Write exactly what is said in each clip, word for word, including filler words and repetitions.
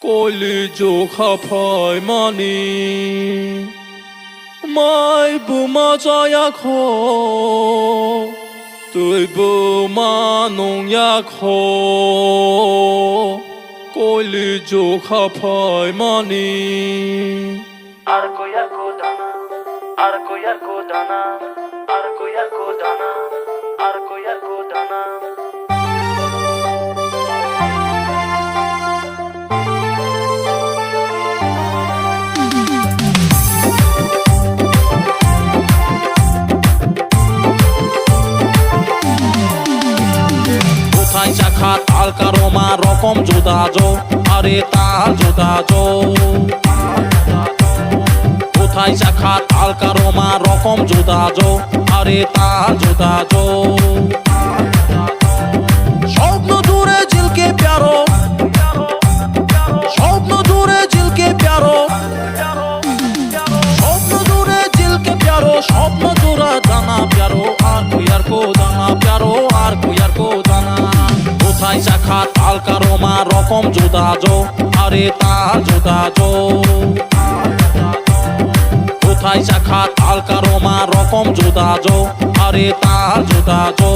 Koili jokha phaimani, mai buma chaya kho, twi buma nungya kho, koili jokha phaimani. Arko yarko dana, arko yarko dana, arko yarko dana, arko yarko dana. Kothai chakha tal karoma rokom juda jo, are tal juda jo. Kothai chakha tal karoma rokom juda jo, are tal juda jo. Sopno jure jil ke pyaro, sopno jure jil ke pyaro. Sopno jure jil ke pyaro, sopno jura dana pyaro, arko yarko dana pyaro, arko yarko dana. Kothai chakha tal karoma rokom juda jo, are tal juda jo. Kothai chakha tal karoma rokom juda jo, are tal juda jo.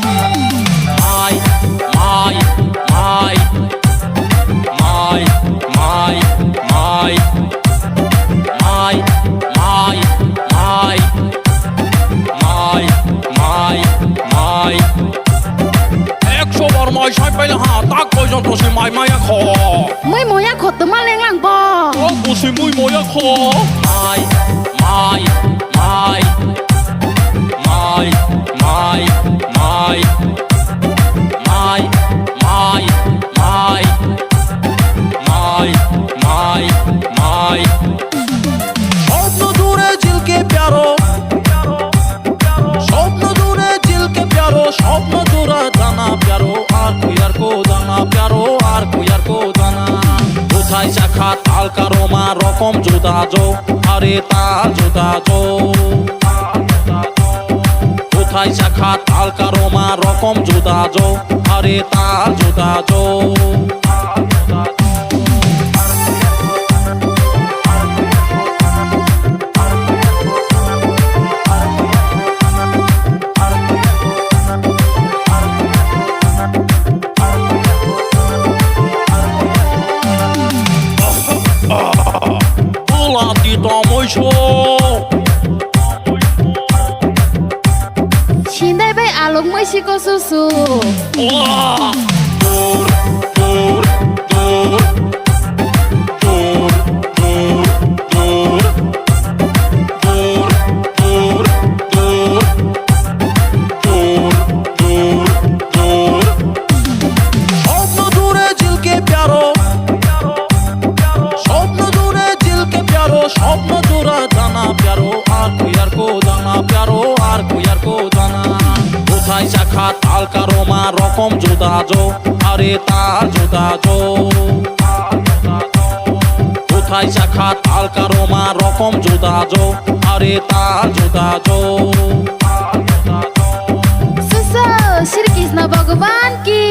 Mai, mai, mai. Mai, mai, mai. Mai, mai, mai. Mai, mai, mai. Ekso bar mai sai paila ha, tak poison to se mai maya kho. Mui moya kho tuma lenglang bo. O kusi mui moya kho. Mai, mai, mai. Mai, mai, mai. Mai, mai, mai. Mai, mai, mai. Sopno jure jil ke pyaro. Sopno jure jil ke pyaro. Sopno jura dana pyaro. Arko yarko dana pyaro. Arko yarko dana. Kothai chakha tal karoma rokom juda jo. Are tal juda jo. Kothai chakha tal karoma rokom juda jo, are tal juda jo. Bwla tito muisu. Sindai bai alok muisiko susu. Bwla. Dur, dur, dur. Dur, dur, dur. Dur, dur, dur. Dur, dur, dur. Sopno jure jil ke pyaro. Sopno jure jil ke pyaro. Sopno jura dana pyaro. Arko yarko dana pyaro. Arko yarko dana. Kothai chakha tal karoma rokom juda jo. Are tal juda jo. Kothai chakha tal karoma rokom juda jo. Are tal juda jo. Susu, Shri Krishna Bhagwan ki